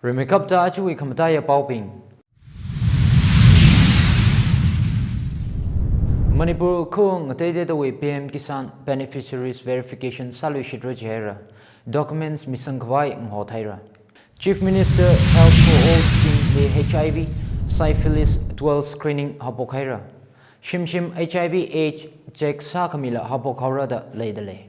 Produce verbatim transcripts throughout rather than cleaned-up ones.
Rimeikapta ajawui khamataiya paobing. Manipur khaung ngateiteidawui P M Kisan Beneficiaries Verification sāluishitra jihaira. Documents misangkhavai ngahothaira. Chief Minister Health for All Scheme li H I V, Syphilis dual screening haophokhaira. Shimshim H I V AIDS check sākhamila haophokhaora da leidalei.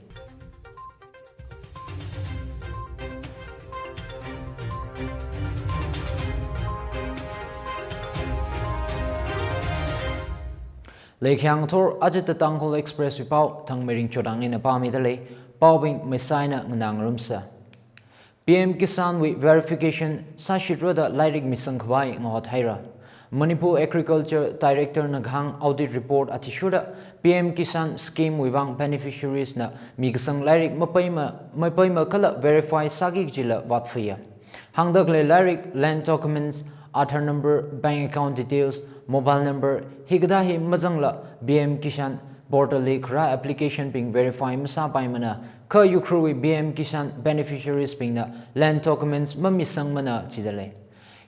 Leikhyang thor ajata Tangkhul Express wui pao Thangmeiring Chodang eina pāmidalei, paobing meisaina nganāngarumsa. P M Kisan wui verification sāshitra da lairik misangkhavai ngahothaira. Manipur Agriculture Director na kahāng audit report athishurda P M Kisan scheme wui vang beneficiaries na mikasang lairik mapeima, mapeima kala verify sāki kajila vātfaya. Hāngdakhalei lairik, land documents, Aadhaar number, bank account details, mobile number, hikathā hi mazangla P M Kisan portal li kharā application bing verify masāpaimana, kha Ukhrulwui P M Kisan beneficiaries bingna land documents mamisangmana jidalei.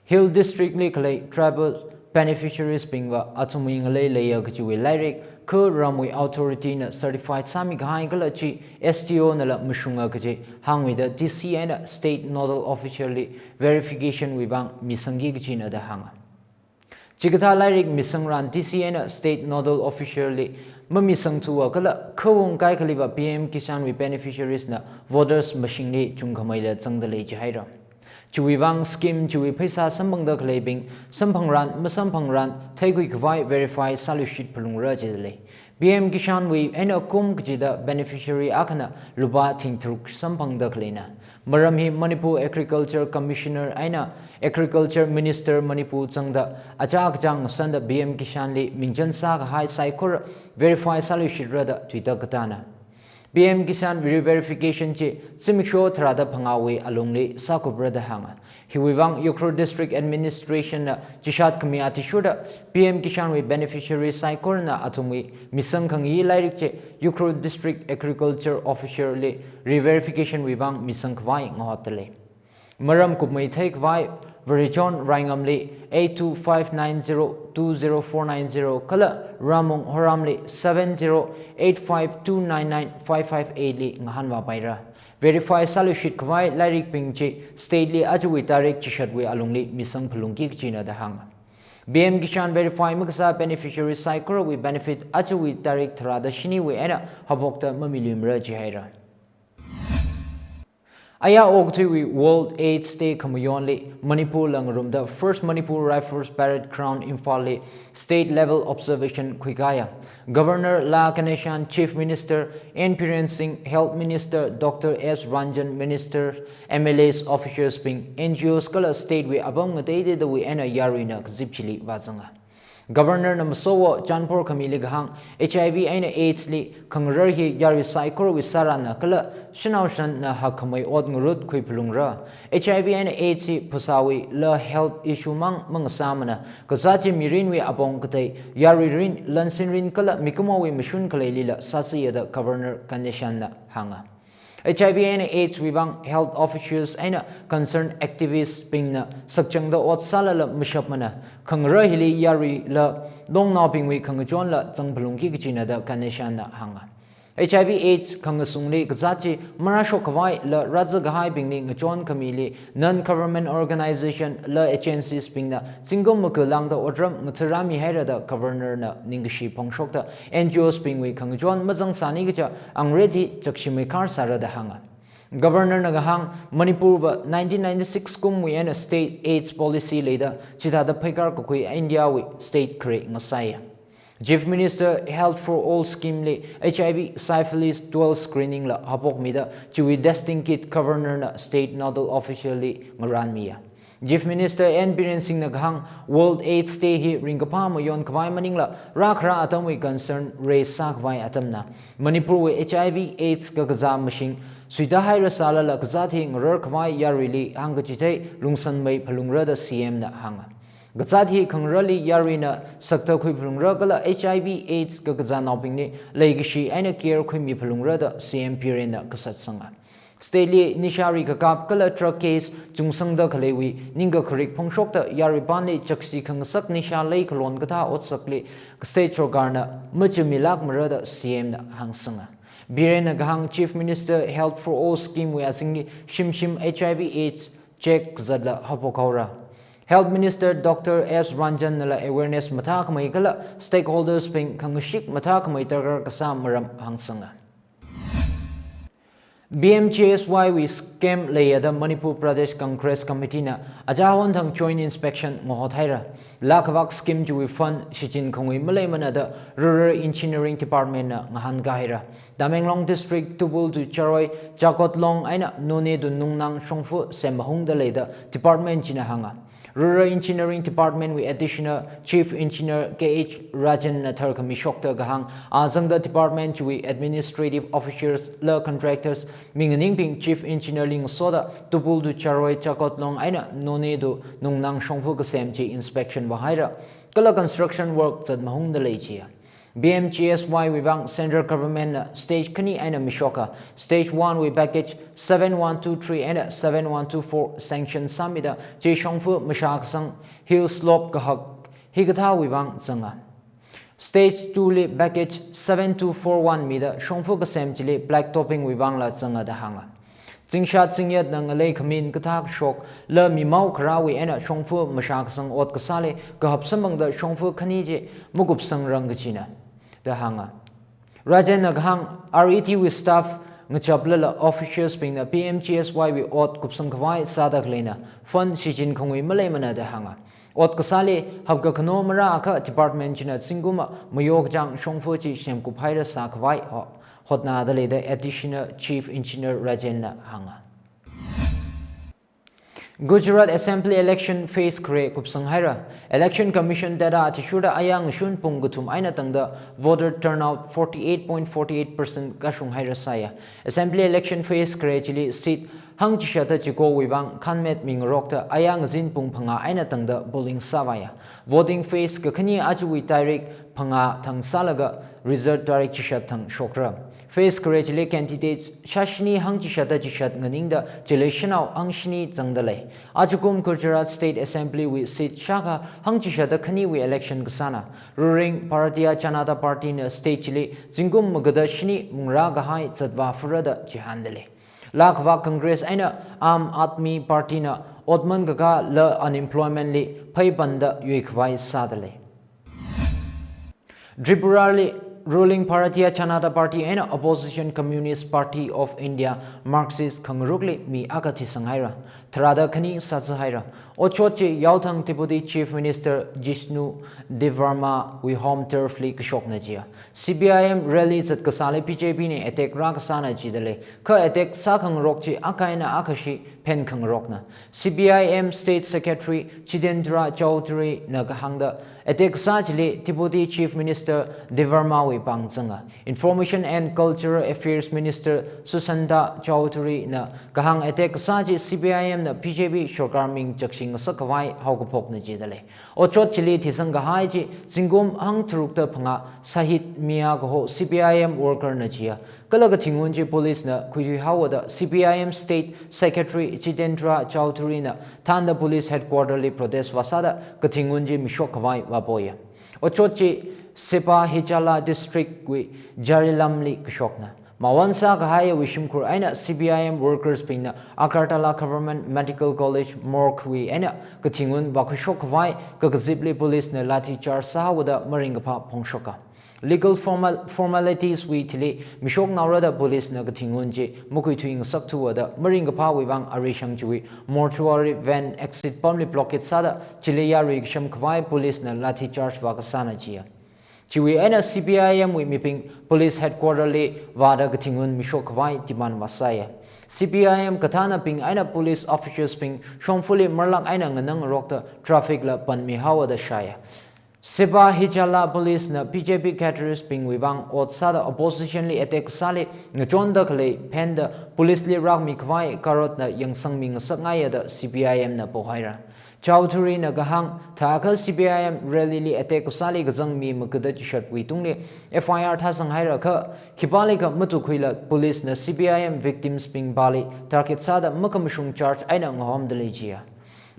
Hill District li khalei tribal beneficiaries bingva athumwui ngalei leiya kajiwui lairik, kha ramwui authority na certified sāmikahai kala chi S D O nala mashunga kaji hāngwuida D C eina State Nodal Officer li verification wui vang misangki kajina da hānga. Chikathā lairik misangran D C eina State Nodal Officer li mamisangthuwa kala khaung kaikhaliva P M Kisan wui beneficiaries na voters mashingli chungkhameila zangdalei jihaira. Chiwui vang scheme chiwui pheisā samphangdakhaleibing samphangran masamphangran theikhuikhavai verify sāluishit phalungra jidalei. P M Kisan wui eina kum kachida beneficiary akhana lupā thing tharuk samphangdakhaleina. Maram hi Manipur Agriculture Commissioner eina Agriculture Minister Manipur zangda achā kachāng sāda P M Kisan li mingchan sākahai saikora verify sāluishitra da tuida katāna. P M Kisan re-verification chi zimiksho tharāda phangāwui alungli sākupra da hānga. Hiwui vang Ukhrul District Administration na chishat khami athishurda P M Kisan wui beneficiary saikorana athumwui misangkhangayi lairik chi Ukhrul District Agriculture Officer li re-verification wui vang misangkhavai ngahotdalei. Maram kupmei theikhavai Varichon Raingamli eight two five nine zero two zero four nine zero kala Ramung Horamli seven zero eight five two nine nine five five eight li ngahānvāpaira. Verify sāluishitkhavai lairikbing chi state li ajawui tarik chishatwui alungli misang phalungki kajina da hānga. P M Kisan verify makasā beneficiary saikorawui benefit ajawui tarik tharāda shiniwui eina haophokta mamiluimara jihaira. Aya Okathuiwui World AIDS Day khamayonli Manipur la ngarumda First Manipur Rifles Parade Ground Imphalli state level observation khuikāya. Governor La Ganesan, Chief Minister N Biren Singh, Health Minister Doctor S Ranjan, Minister, M L As, officials bing, N G Os kala state wui apam ngateiteidawui eina yaruina kazip chili vāzanga. Governor na Masowo Chanpur khamili kahāng, H I V eina AIDS li khangarar hi yarui saikorawui sārana kala shanao shanna hakkhamei ot ngarut khuiphalungra. H I V eina AIDS hi phasāwuila health issue mang mangasāmana, kazāt chi mirinwui apong katei, yarui rin, lansin rin kala mikumowui mashun khaleilila sāsāya da Governor Ganesan na hānga. H I V eina AIDS wui vang health officials eina concerned activists bingna sakchangda ot sālala mashapmana, khangarar hili yaruila longnaobingwui khangachonla zangphalungki kajina da Ganesan na hānga. H I V AIDS khangasungli kazāt chi marāshokkhavai la rāzākahaibingli ngachon khamili non-government organization la agencies bingna zingkum makalangda otram ngathārāmihaira da Governor na ningkashi phongshokta N G Os bingwui khangachon mazangsāni kaja angredi chakshimei kar sāra da hānga. Governor na kahāng, Manipur va nineteen ninety-six kumwui eina state AIDS policy leida chithāda pheikar kakhui India wui state khare ngasāya. Chief Minister Health for All scheme li H I V syphilis dual screening la haophokmida chiwui testing kit Governor na state nodal official li ngarānmiya. Chief Minister N Biren Singh na kahāng, World AIDS Day hi ringkaphā mayonkhavai maningla rākhara atamwui concern raise sākhavai atamna. Manipur wui H I V AIDS kakazā mashing suitahaira sālala kazāt hi ngararkhavai yaruili hāngkachithei lungsanmei phalungra da C M na hānga. Kazāt hi khangararli yaruina sakta khuiphalungra kala H I V AIDS kakazānaobingli leikashi eina care khuimi phalungra da C M Biren na kasatsanga. State li nishari kakap kala drug case chungsangda khaleiwui ningkakharik phongshokta yaruipanli chaksi khangasak nisha lei khalon kathā otsakli state sorkarna machimilākmara da C M na hāngsanga. Birenna kahāng Chief Minister Health for All scheme wui azingli shimshim H I V AIDS check kazatla haophok haora. Health Minister Doctor S Ranjan nala awareness mathākhamei kala stakeholders bing khangashik mathākhamei darkar kasā maram hāngsanga. P M G S Y wui scam leiya da Manipur Pradesh Congress Committee na achahon thang joint inspection ngahot haira. Laa khavak scheme chiwui fund shichin khangui maleimana da Rural Engineering Department na ngahānka haira. Tamenglong District Tubul to Charoi, Chakotlong eina Noney to Nungnang shongfa sem mahungda lei da department china hānga. Rural Engineering Department wui Additional Chief Engineer K H Rajan na tharkhami shokta kahāng, azangda department chiwui administrative officers la contractors minganingbing Chief Engineer li ngasoda Tubul to Charoi, Chakotlong eina Noney to Nungnang shongfa kasem chi inspection vāhaira. Kala construction work zat mahungda lei chiya. P M G S Y wui vang Central Government na stage khani eina mishoka, stage one wui package seven one two three eina seven one two four sanction sāmida chi shongfa mashā kasang hill slope kahak hikathāwui vang zanga. Stage two li package seven two four one mida shongfa kasem chili black topping wui vangla zanga da hānga. Zingshat zingyatna ngalei khamin kathā kashok la mimao kharāwui eina shongfa mashā kasang ot kasāli kahap samphangda shongfa khani chi makupsangrang kachina da hānga. Rajan na kahāng R E D wui staff ngachaplala officials bingna P M G S Y wui ot kupsang khavai sāda khaleina fund shichin khangui maleimana da hānga. Ot kasāli hapkakhano marāakha department china zingkum mayo kachang shongfa chi semkup haira sākhavai ho-, hotnada lei da Additional Chief Engineer Rajan na hānga. Gujarat Assembly election phase khare kupsang haira. Election Commission data athishurda ayang shun pung kathum eina tangda voter turnout forty-eight point forty-eight percent kashung haira sāya. Assembly election phase khare chili seat hangchishatda chikowui vang khanmet mingarokta ayang zin pung phangā eina tangda polling sāvāya. Voting phase kakhani achuwui tarik phangā thang sālaga result tarik chishat thang shokra. Phase khare chili candidates shāshini hangchishatda chishat nganingda chili shanao hangshini zangda lei. Achukum Gujarat State Assembly wui seat shākha hangchishatda khaniwui election kasāna. Ruling Bharatiya Janata Party na state chili zingkum magada shini mungrā kahai zatvā fura da chihānda lei. Laa khavak Congress eina Aam Aadmi Party na otman kakā la unemployment li phaipanda yuikhavai sāda lei. Tripura li ruling Bharatiya Janata Party eina opposition Communist Party of India Marxist khangarukli mi akha thisang haira. Tharāda khani sāza haira. Otshot chi yaothang Deputy Chief Minister Jishnu Debbarma wui home turf li kashokna chiya. C P I M rally zat kasāli B J P na attack rā kasāna chida lei. Kha attack sā khangarok chi akha eina akhashi phen khangarokna. C P I M State Secretary Jitendra Chaudhary na kahāngda attack sā chili Deputy Chief Minister Debbarma wui pāng zanga. Information and Cultural Affairs Minister Sushanta Chaudhary na kahāng attack sā chi C P I M na B J P sorkar ming chakshing ngasak khavai haokaphokna chida lei. Otshot chili thisang kahai chi zingkum hangtharukda phangā Sahit Mia kaho C P I M worker na chiya. Kala kathingun chi police na khuithui haoda C P I M State Secretary Jitendra Chaudhary na thānda police headquarter li protest vāsāda kathingun chi mishok khavai vāpoya. Otshot chi Sepahijala District wui Jarilam li kashokna. Mawan sā kahaiwui shimkhur eina C P I M workers bingna Agartala Government Medical College morgue wui eina kathingun vākhuishok khavai kakazipli police na lathi charge sāhaoda maringkaphā phongshoka. Legal formal-, formalities wui thili mishoknaora da police na kathingun chi makhuithui ngasakthuwa da maringkaphāwui vang arishang chiwui mortuary van exit pamli blockade sāda chili yarui kasham khavai police na lathi charge vākasāna chiya. Chiwui eina C P I M wui mibing police headquarter li vāda kathingun mishok khavai demand vāsāya. C P I M kathānabing eina police officers bing shongfali marlak eina nganangrokta traffic la panmihaoda shāya. Sepahijala police na B J P cadres bingwui vang ot sāda opposition li attack sāli ngachonda khalei phenda police li rākmi khavai karotna yangsangmi ngasakngaiya da C P I M na pohaira. Chowdhury na kahāng thākha C P I M rally li attack kasāli kazang mi magada chishatwui tungli F I R thāsang haira kha khipālikha matukhuila police na C P I M victims bing pāli target sāda makhamashung charge eina ngahomda lei jiya.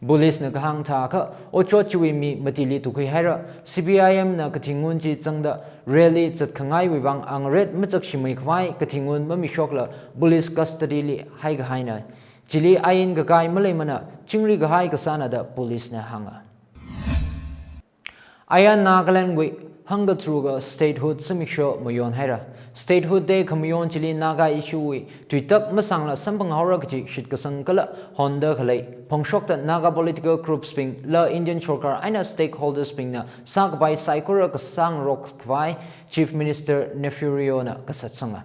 Police na kahāng thākha otshot chiwui mi matili tukhui haira, C P I M na kathingun chi zangda rally zatkhangai wuivang angaret machakshimei khavai kathingun mamishokla police custody li haikahaina. Chili ain kakai maleimana chingri kahai kasāna da police na hānga. Aya Nagaland wui hangkatharuka statehood zimiksho mayon haira. Statehood Day khamayon chili Naga issue wui tuitak masangla samphang haora kaji shitkasang kala honda khalei phongshokta Naga political groups bing la Indian sorkar eina stakeholders bingna sākapai saikora kasangrok khavai Chief Minister Neiphiu Rio na kasat sanga.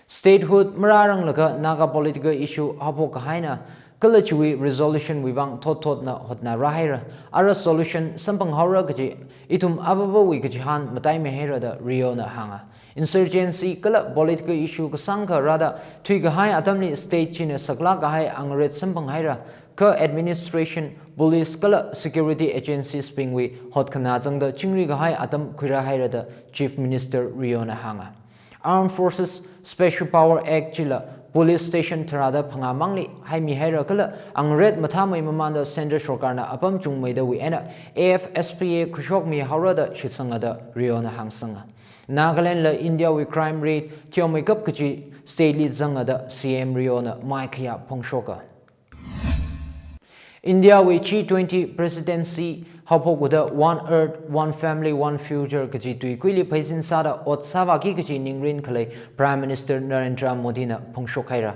Statehood marāranglakha Naga political issue haophok kahaina kala chiwui resolution wuivang thotthotna hotnara haira. Ara solution samphang haora kaji ithum avāvawui kachihān mataimei haira da Rio na hānga. Insurgency kala political issue kasangkha rāda thuikahai atamli state china saklak kahai angaret samphang haira, kha administration, police kala security agencies bingwui hotkhanā zangda chingri kahai atam khuirā haira da Chief Minister Rio na hānga. Armed Forces Special Power Act chila police station tharāda phangā mangli haimi haira kala angaret mathāmei mamanda centre sorkarna apam chungmeidawui eina A F S P A khuishokmi haora da shitsanga da Rio na hāngsanga. Nagaland la India wui crime rate theomeikap kaji state li zanga da C M Rio na maikhayā phongshoka. India wui G twenty presidency haophok uda One Earth, One Family, One Future kaji tuikuili pheisin sāda ot sāvāki kaji ningrin khalei Prime Minister Narendra Modi na phongshok haira.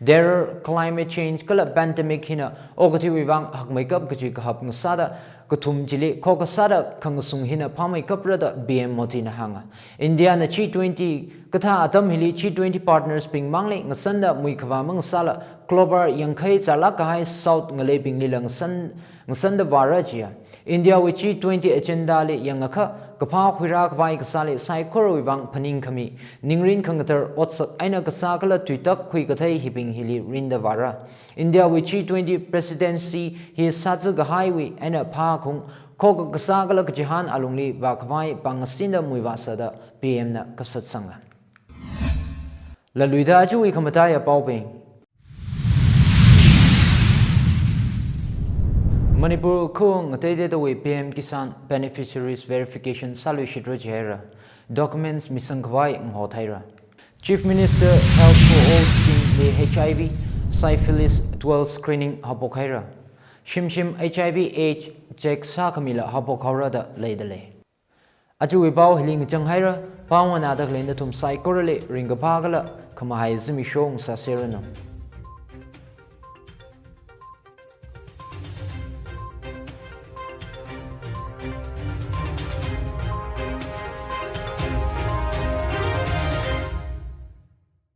Terror, climate change kala pandemic hina okathuiwui vang hakmeikap kaji kahap ngasāda kathum chili khokha sāda khangasung hina phāmeikapra da P M Modi na hānga. India na G twenty kathā atam hili G twenty partners bing mangli ngasanda muikhavā mangasāla kilobar yangkhai zālak kahai South ngaleibinglila ngasan, ngasanda vāra jiya. India wui G twenty agenda li yangakha kaphā khuirā khavai kasāli saikorawui vang phaningkhami, ningrin khangatar otsak eina kasā kala tuitak khuikathei hibing hili rinda vāra. India wui G twenty presidency hi sāzakahaiwui eina phākhaung, khokha kasā kala kachihān alungli vākhavai pāng ngasinda muivāsa da P M na kasat sanga. Laluida ajawui khamataiya paobing. Manipur khaung ngateiteidawui P M Kisan beneficiaries verification sāluishitra jihaira. Documents misang khavai ngahot haira. Chief Minister Health for All scheme li H I V, syphilis, dual screening haophok haira. Shimshim H I V AIDS check sākhamila haophok haora da leida lei. Ajawui pao hili ngachang haira, pao nganāda khalei nathum saikorali ringkaphā kala khamahai zimiksho ngasāseranu.